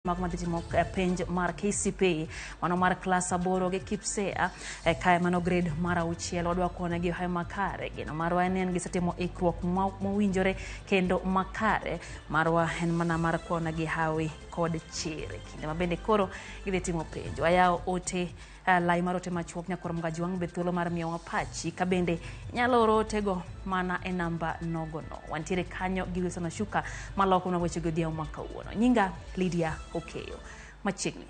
Mago madhi timo penj mar KCPE mano mar klas 8 gi KPSEA, kae mano grade mar 6. Wadwa konegi ohayo makare. Geno marwa en ni gisetimo ikruok mowinjore kendo makare. Marwa en mana mar konegi hawi kod chir kinde ma bende koro gidhi timo penj. Wayawo ote lai mar ote machuok nyakwar Mgajwang' be thuolo mar miyowa pachi ka bende inyalo oro otego mana e namba nogono. Wantiere kanyo gi Wilson Ashuka maloko na weche godhiambo ma kawuono. Nyinga Lydia Okeyo. Machiegni.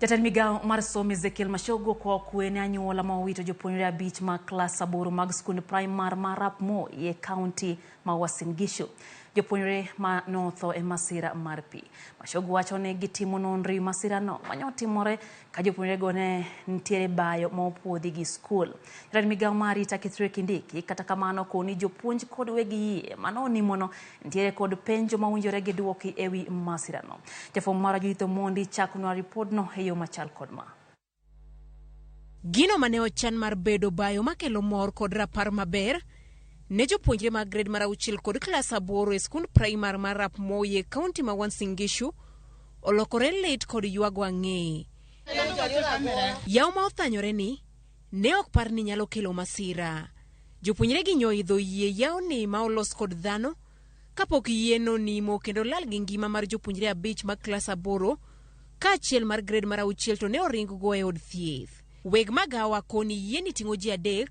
Jatend migawo mar somo Ezekiel Machogu okwayo kwe ne anyuola ma owito jopuonjre 5 mag klas 8 mag skund primar ma Arap Moi e kaunti ma Uasin Gishu. Jopuonjre ma notho e masira mar pi. Machogu wacho ni gitimo nonro e masirano mane otimore ka jopuonjrego ne nitiere bayo ma opuodhi gi skul. Jatend migawo mar arita Kithure Kindiki kata kamano koni jopuonj kod weg yie mane onimono nitiere kod penjo mowinjore giduoki ewi masirano. Jafwambo marwa Judith Omondi chakonwa ripodno e yo machal kod ma. Gino mane ochan mar bedo bayo makelo mor kod rapar maber ne jopuonjre mag grade mar 6 kod klas 8 e skund primar mar Arap Moi e kaunti ma Uasin Gishu olokore lit kod ywago ang'e. Yawo ma othanyore ni ne ok par ni nyalo kelo masira. Jopuonjre gi nyoidho yie yawo ni ma olos kod dhano kapok yie nonimo kendo lal gi ngima mar jopuonjre 5 mag klas 8 kaachiel mar grade mar 6 to ne oring go e od thieth. Weg magawa koni yie ni ting'o ji 3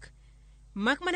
mak mana